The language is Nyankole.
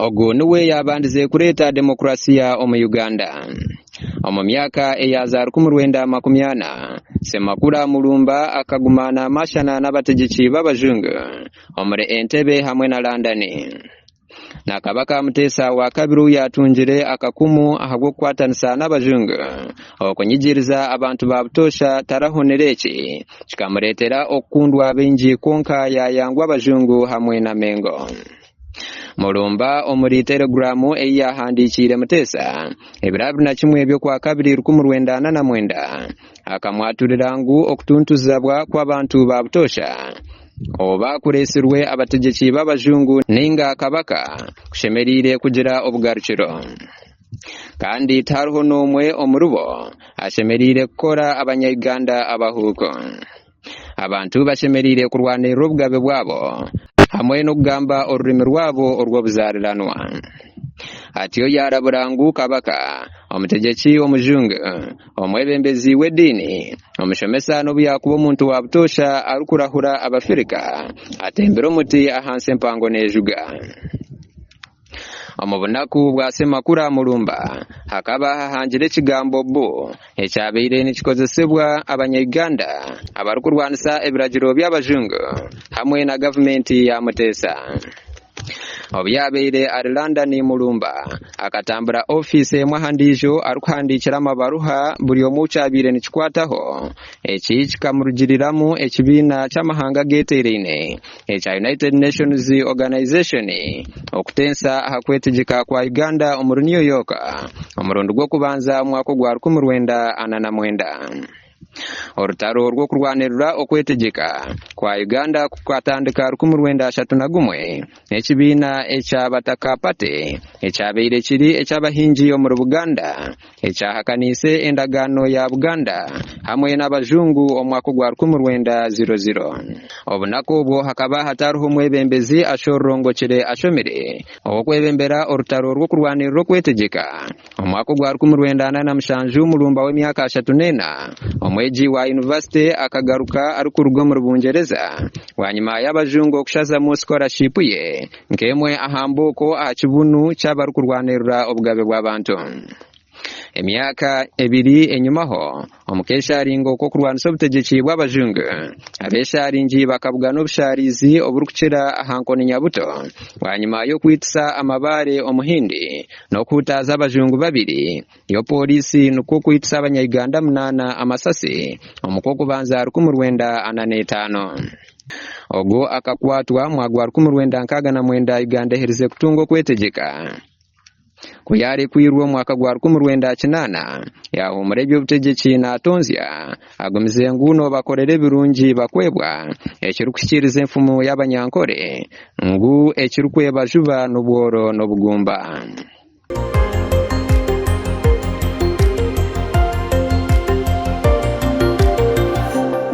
Ogu niwe yaabandize kureeta demokurasiya omu Uganda. Omu myaka eya za 1940, Ssemakula Mulumba akaguma naamashana n'abategyeki b'abajungu omuri Entebbe hamwe na London. Na Kabaka Muteesa wa kabiri ou yaatungire akakumu ahabw'okukwatanisa n'abajungu okunyigiriza abantu ba butoosha tarahunire eki kikamureetera okukundwa baingi kwonka yaayangwa abajungu hamwe na Mengo. Mulumba omuri teleguramu ei yaahandiikiire Muteesa ebiro 21 by'Okwakabiri 1949 akamwaturira ngu okutuntuzibwa kw'abantu ba butoosha oba kureetsirwe abategyeki b'abajungu nainga Kabaka kushemereire kugira obugarukiro. Kandi tihariho n'omwe omuribo ashemereire kukora Abanya-Uganda abahuuku. Abantu bashemereire kurwanirira obugabe bwabo hamwe n'okugamba orurimi rwabo orw'obuzaariranwa. Atyo yaarabura ngu Kabaka, omutegyeki omujungu, omwebembezi w'ediini, omushomesa n'obu yaakuba omuntu wa butoosha arikurahura Abafirika, atembire omuti ahansi empango neejuga. Omu bunaku bwa Ssemakula Mulumba, hakaba hahangire ekigambo bu ekyabaire nikikozesibwa Abanya-Uganda abarikurwanisa ebiragiro by'abajungu hamwe na gavumenti ya Muteesa. Obu yaabaire ari London Mulumba akatambura ofiisi emwe aha ndiijo arikuhandiikira amabaruha buri omwe ou kyabaire nikikwataho. Eki kikamurugiriramu ekibiina ky'amahanga ageeteeraine ekya United Nations Organization okutensa aha kwetegyeka kwa Uganda omuri New York omurundi gw'okubanza omu mwaka ogwa 1949. Orutaro rw'okurwanirira okwetegyeka kwa Uganda kukatandika 1931 n'ekibiina ekya Bataka Party ekyabaire kiri eky'abahingi omuri Buganda ekyahakaniise endagaano ya Buganda hamwe n'abajungu omu mwaka ogwa 1900. Obunaku obwo hakaba hatariho mwebembezi ashororongokire ashomire ow'okwebembera orutaro rw'okurwanirira okwetegyeka. Omu mwaka ogwa 1947 Mulumba w'emyaka 34, omwegi wa yunivasite akagaruka arikuruga omuri Bungyereza bwanyima y'abajungu okushazamu sikorashipu ye Nk'emwe aha mbuuko aha kibunu ky'abarikurwanirira obugabe bw'abantu. Emyaka ebiri enyimaho, omu keesharingo k'okurwanisa obutegyeki bw'abajungu, abeesharingi bakabugana obushaarizi oburikukira aha nkoni nyabuto bwanyima y'okwitisa amabaare Omuhindi n'okuhutaaza abajungu babiri, yo pooriisi nikwo kwitisa Abanya-Uganda munaana amasasi omu Kw'okubanza 1945. Ogwo akakwatwa mwaka gwa 1969 Uganda eherize kutunga okwetegyeka. Ku yaarekwirwe omu mwaka gwa 1980, yaahuumura eby'obutegyeki naatonzya, agumize ngu noobakorera ebirungi bakwebwa, ekirikuhikiiriza enfumu y'Abanyankore ngu ekirikweba juba n'obworo n'obugumba.